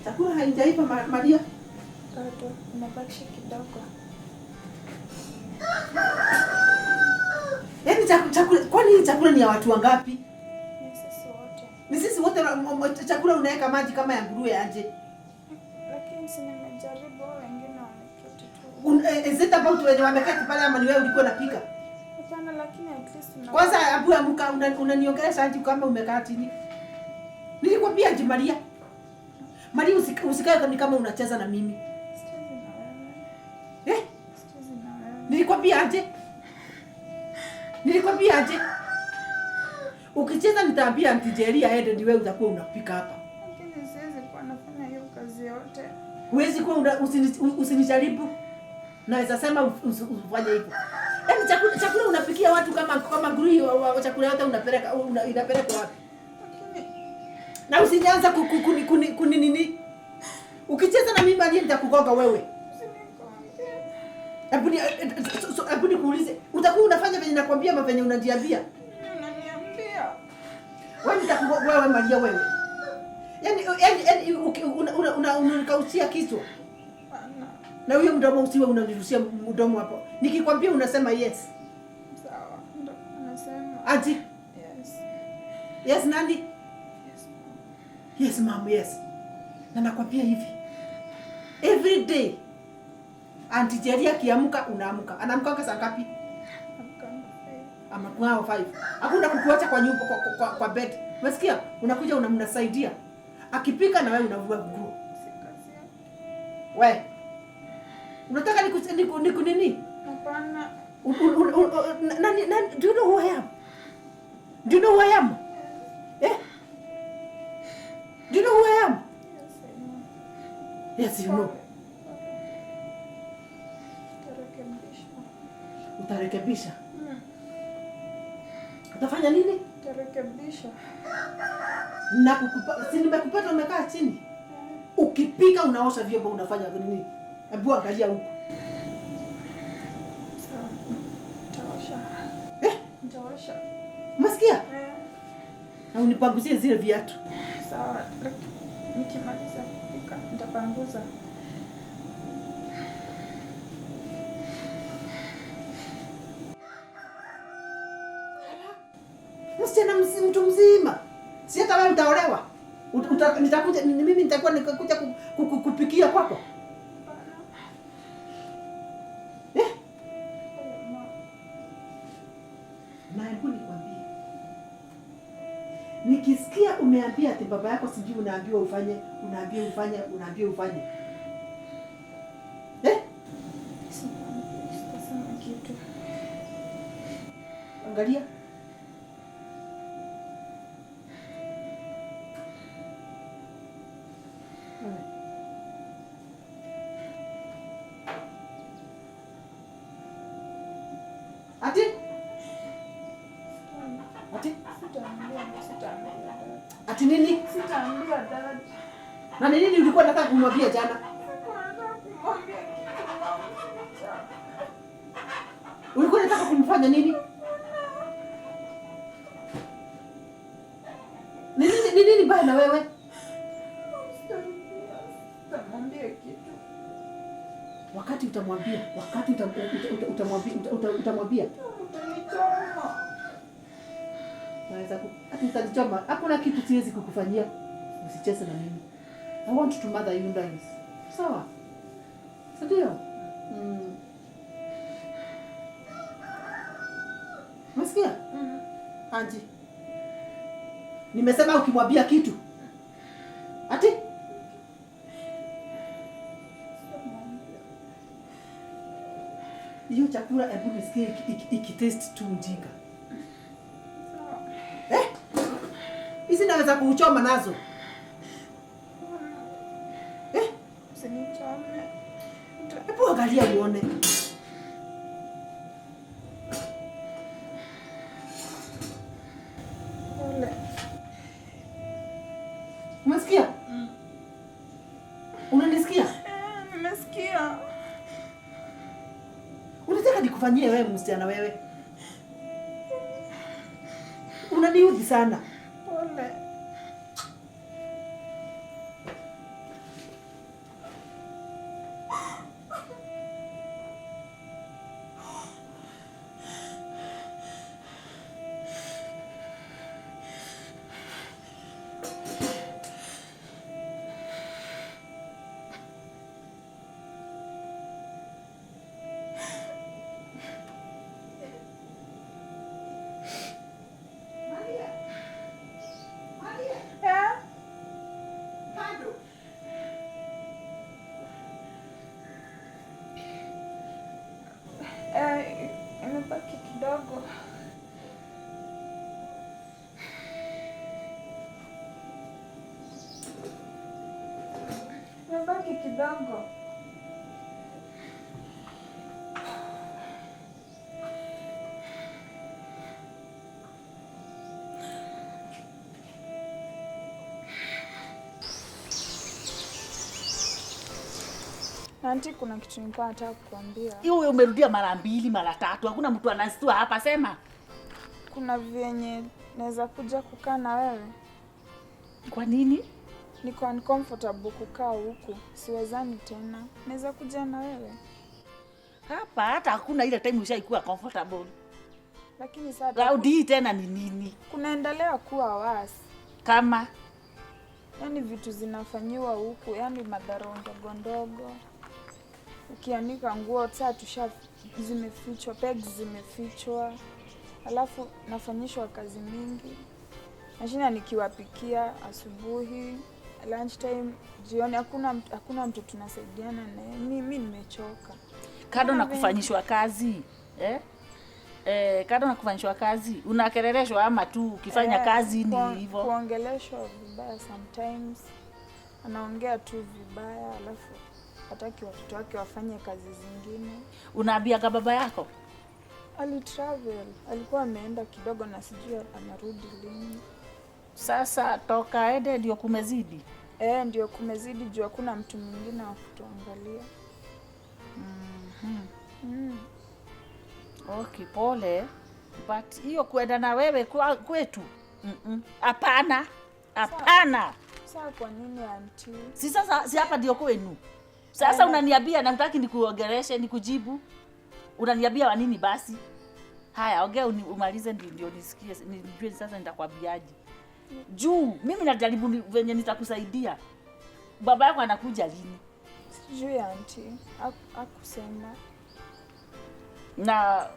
Chakula haijaiva Maria. Bado imebakisha kidogo. Yaani chakula, kwani hii chakula ni ya watu wangapi? Ni sisi wote. Ni sisi wote chakula unaweka maji kama ya nguruwe aje? Lakini si nimejaribu, wengine wameketi tu. Is it about wenye wameketi pale ama ni wewe ulikuwa unapika? Hapana, lakini at least una Kwanza abu amuka, unaniongelesha aje kama umekaa chini? Nilikwambia aje Maria? Maria, usikae ni kama unacheza na mimi. Sichezi na wewe. Eh? Sichezi na wewe. Nilikwambia aje? Nilikwambia aje? Ukicheza nitaambia Auntie Jerry aende, ni wewe utakuwa unapika hapa. Lakini siwezi kuwa nafanya hiyo kazi yote. Huwezi kuwa usinijaribu. Naweza sema usifanye hivyo. Yaani chakula unapikia watu kama nguruwe, chakula yote inapelekwa wapi? Lakini na usinianza kuni nini? Ukicheza na mimi Maria nitakugonga wewe. Usinigonge. Hebu nikuulize, utakuwa unafanya venye nakwambia ama venye unaniambia? Unaniambia. Wewe nitakugonga wewe Maria wewe. Yaani unanikaushia kichwa. Hapana. Na huyo mdomo usiwe unanirushia mdomo hapo. Nikikwambia unasema yes. Sawa, ndo unasema. Auntie. Yes. Yes nani? Yes ma'am. Yes ma'am, yes. Na nakwambia hivi. Every day Auntie Jerry akiamka unaamka. Anaamka saa ngapi? Amka 5. Amekuwa 5. Hakuna kukuacha kwa nyumba kwa bed. Umesikia? Unakuja unamsaidia. Akipika na wewe unavua nguo. Si kazi yake. We. Unataka niku nini? Hapana. Nani, do you know who I am? Do you know who I am? Eh? Do you know who I am? Yes, I know. Yes, you know. Utarekebisha. Utarekebisha. Utafanya nini? Utarekebisha. Na kukupa, si nimekupata umekaa chini. Ukipika unaosha vyombo unafanya nini? Hebu angalia huko. Sawa. Nitaosha. Eh? Nitaosha. Umesikia? Eh. Na unipanguzie zile viatu. Sawa. Nikimaliza kupika nitapanguza. Msichana mtu mzima. Si hata wewe utaolewa. Nitakuja, mimi nitakuwa nikakuja kupikia kwako. Hapana. Eh? Pole, ma. Na hebu nikwambie. Nikisikia umeambia ati baba yako sijui unaambiwa ufanye, unaambiwa ufanye, unaambiwa ufanye. Eh? Sitasema kitu. Angalia. Ati? Ati? Sitaambia, sitaambia dad. Ati nini? Sitaambia dad. Na ni nini ulikuwa unataka kumwambia jana? Sikuwa nataka kumwambia kitu mama. Ulikuwa unataka kumfanya nini? Ni nini, ni nini baya na wewe? Sitamwambia kitu. Wakati utamwambia, wakati utamwambia, utamwambia. Utanichoma. Naweza ati utanichoma. Hakuna kitu siwezi kukufanyia. Usicheze na mimi. I want to mother you guys. Sawa? Si ndio? Umesikia? Anji. Nimesema ukimwambia kitu. Ati? Sitamwambia. Hiyo chakula hebu nisikie iki taste tu mjinga. Sawa. Eh? Hizi naweza kuuchoma nazo. Eh? Usinichome. Hebu angalia uone. Pole. Umesikia? Unanisikia? Nimesikia. Unataka nikufanyie wewe msichana wewe? Unaniudhi sana. Pole. Kidogo. Auntie, kuna kitu nilikuwa nataka kukuambia. Hiyo umerudia mara mbili, mara tatu. Hakuna mtu anastua hapa, sema. Kuna vyenye naweza kuja kukaa na wewe. Kwa nini? Niko uncomfortable kukaa huku. Siwezani tena. Naweza kuja na wewe. Hapa hata hakuna ile time ushaikuwa comfortable. Lakini sasa Raundi hii tena ni nini? Kunaendelea kuwa wasi. Kama yaani vitu zinafanyiwa huku, yaani madhara ndogo ndogo. Ukianika nguo saa tusha zimefichwa, pegs zimefichwa. Alafu nafanyishwa kazi mingi. Nashinda nikiwapikia asubuhi, lunch time, jioni, hakuna mtu tunasaidiana naye. Mimi nimechoka. Kando na kufanyishwa kazi, eh? Kando na kufanyishwa kazi, unakerereshwa ama tu ukifanya kazi ni hivyo? Kuongeleshwa vibaya sometimes. Anaongea tu vibaya alafu hataki watoto wake wafanye kazi zingine. Unaambia kwa baba yako? Alitravel, alikuwa ameenda kidogo na sijui anarudi lini. Sasa toka ende ndio kumezidi? Ndio kumezidi juu hakuna mtu mwingine wa kutuangalia. Okay, pole. But hiyo kuenda na wewe kwetu? Hapana. Hapana. Sasa kwa nini auntie? Si sasa si hapa ndio kwenu. Sasa unaniambia na hutaki nikuongeleshe, nikujibu. Unaniambia wa nini basi? Haya, ongea umalize ndio nisikie, nijue sasa nitakwambiaje. Juu mimi najaribu venye nitakusaidia. Baba yako anakuja lini? Sijui auntie, hakusema. Na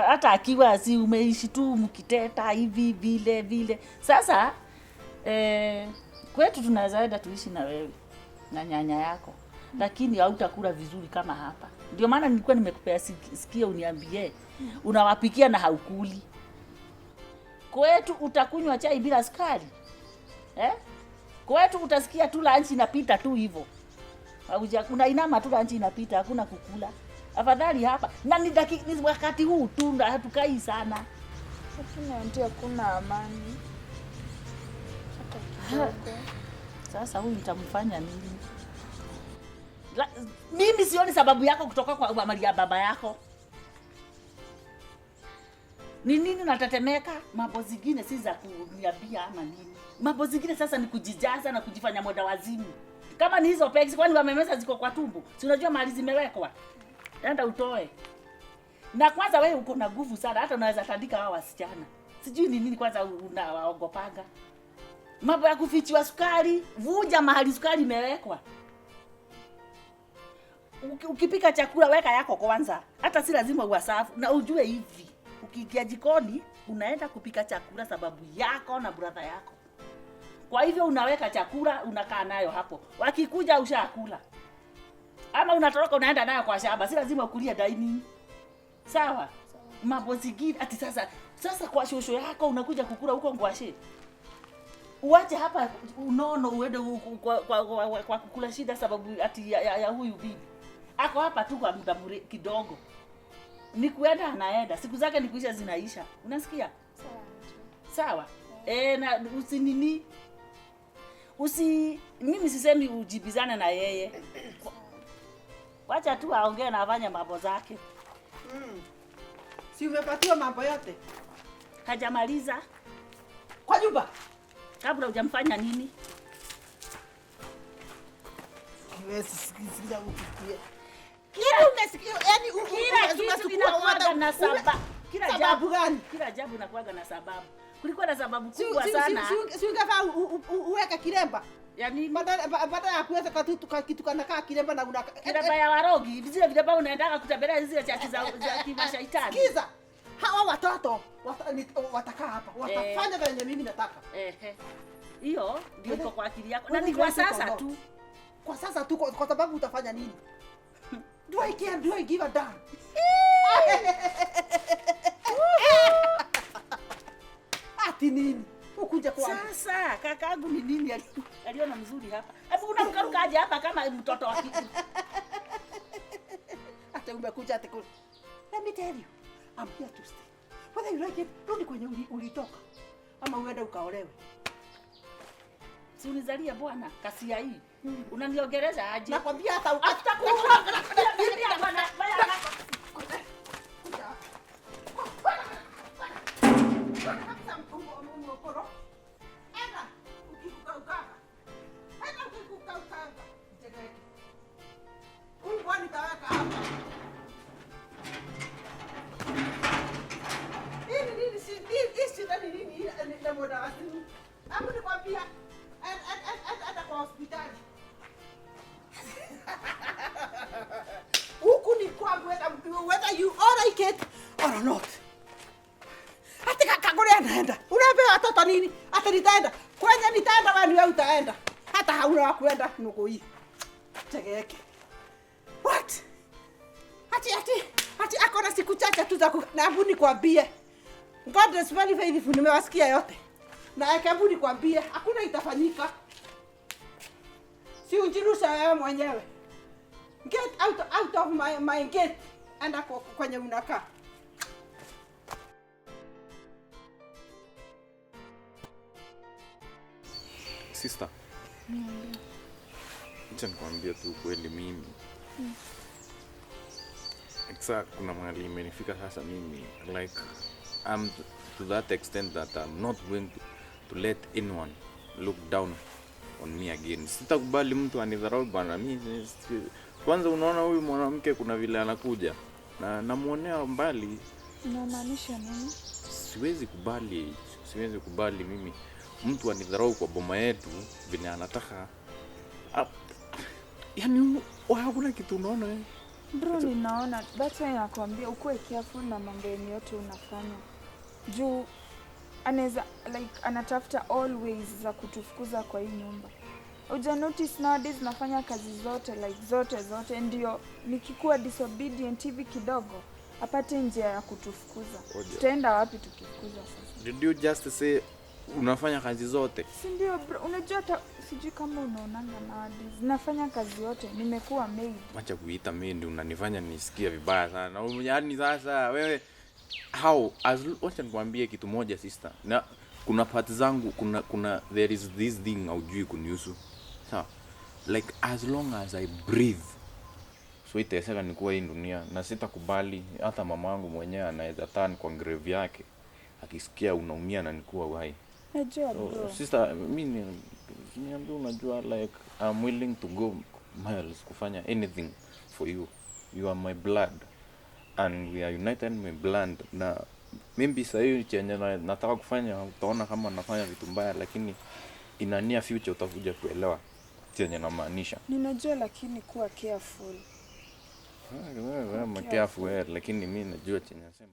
hata akiwa si umeishi tu mkiteta hivi vile vile. Sasa kwetu tunaweza enda tuishi na wewe na nyanya yako. Lakini hautakula vizuri kama hapa. Ndio maana nilikuwa nimekupea sikia uniambie. Unawapikia na haukuli. Kwetu utakunywa chai bila sukari. Kwetu utasikia tu lunch inapita tu hivyo. Unainama tu lunch inapita, hakuna kukula. Afadhali hapa. Na ni wakati huu tu hatukai sana. Lakini auntie hakuna amani. Hata kidogo. Sasa huyu nitamfanya nini? Mimi sioni sababu yako kutoka kwa mali ya baba yako. Ni nini unatetemeka? Mambo zingine si za kuniambia ama nini? Mambo zingine sasa ni kujijaza na kujifanya mwenda wazimu. Kama ni hizo pegs kwani wamemeza ziko kwa tumbo? Si unajua mahali zimewekwa? Enda utoe. Na kwanza wewe uko na nguvu sana, hata unaweza tandika hao wasichana. Sijui ni nini kwanza unawaogopaga. Mambo ya kufichiwa sukari, vuja mahali sukari imewekwa. Ukipika chakula weka yako kwanza. Hata si lazima uwasafu. Na ujue hivi, ukiingia jikoni unaenda kupika chakula sababu yako na brother yako. Kwa hivyo unaweka chakula unakaa nayo hapo. Wakikuja ushakula. Ama unatoroka unaenda nayo kwa shamba, si lazima ukulie dining. Sawa? Mambo zingine ati sasa kwa shosho yako unakuja kukula huko ngwashe. Uache hapa unono uende kwa kukula shida sababu ati ya huyu bibi. Ako hapa tu kwa muda kidogo. Ni kuenda anaenda, siku zake ni kuisha zinaisha. Unasikia? Sawa. Sawa. Na usinini. Mimi sisemi ujibizane na yeye. Wacha tu aongee na afanye mambo zake. Si umepatiwa mambo yote? Hajamaliza. Kwa nyumba? Kabla hujamfanya nini? Wewe sikiza ukitie. Kila umesikia, yani kila kitu inakuwa na sababu. Kila sababu gani? Kila jambo inakuwa na sababu. Kulikuwa na sababu kubwa sana. Si ungefaa uweka kilemba. Yaani baada ya kuweka kitu kanakaa kilemba na unaka kilemba ya warogi, zile vilemba unaendaka kutembelea zile chachi za kimashaitani. Sikiza. Hawa watoto watakaa hapa. Watafanya vile mimi nataka. Hiyo ndio iko kwa akili yako. Na ni kwa sasa tu. Kwa sasa tu kwa sababu utafanya nini? Do I care? Do I give a damn? Ati nini? Ukuje kwangu. Sasa kakaangu ni nini aliona mzuri hapa? Hebu unarukaruka aje hapa kama mtoto wa kike? Hata umekuja ati Let me tell you, I'm here to stay. Whether you like it, rudi kwenye ulitoka. Ama uende ukaolewe. Si unizalie bwana kasia hii. Unaniongeleza aje? Nakwambia hata whether you all like it or not. Hata kakagore anaenda. Unaambia watoto nini? Hata nitaenda. Kwenye nitaenda wewe niwe utaenda. Hata hauna wa kuenda nuko hii. Chegeke. What? Ati akona siku chache tu za na hebu nikwambie. God is very faithful, nimewasikia yote. Na hebu nikwambie hakuna itafanyika. Si unjirusha wewe mwenyewe. Get out of my gate. Enda kwenye unakaa. Sister. Acha nikwambie tu kweli mimi. Exact, kuna mahali imenifika sasa mimi like I'm to that extent that I'm not going to let anyone look down on me again. Sitakubali mtu anidharau bana. Mimi kwanza unaona huyu mwanamke kuna vile anakuja na namuonea mbali. Unamaanisha nini? Siwezi kubali mimi mtu anidharau kwa boma yetu vile anataka. Yaani hakuna kitu unaona eh? Bro, ninaona. That's why nakwambia ukuwe careful na mambo yenye yote unafanya. Juu anaweza like anatafuta always za kutufukuza kwa hii nyumba. Uja notice nowadays nafanya kazi zote like zote ndio nikikuwa disobedient hivi kidogo apate njia ya kutufukuza. Tutaenda wapi tukifukuza sasa? Did you just say unafanya kazi zote? Si ndio bro, unajua hata sijui kama unaonanga nowadays nafanya kazi yote, nimekuwa maid. Acha kuita maid, unanifanya nisikie vibaya sana. Yaani sasa wewe how as wacha nikwambie kitu moja sister. Na kuna part zangu kuna there is this thing haujui kunihusu. Sawa? Like as long as I breathe. So iteseka nikuwa hii dunia na sitakubali hata mamangu mwenyewe anaweza turn kwa grave yake akisikia unaumia na nikuwa uhai. Najua bro. So, sister, mimi niambie unajua like I'm willing to go miles kufanya anything for you. You are my blood and we are united in my blood. Na maybe sasa hiyo chenye nataka kufanya utaona kama nafanya vitu mbaya, lakini in a near future utakuja kuelewa chenye namaanisha. Ninajua, lakini kuwa careful. Wewe careful, lakini mimi najua chenye nasema.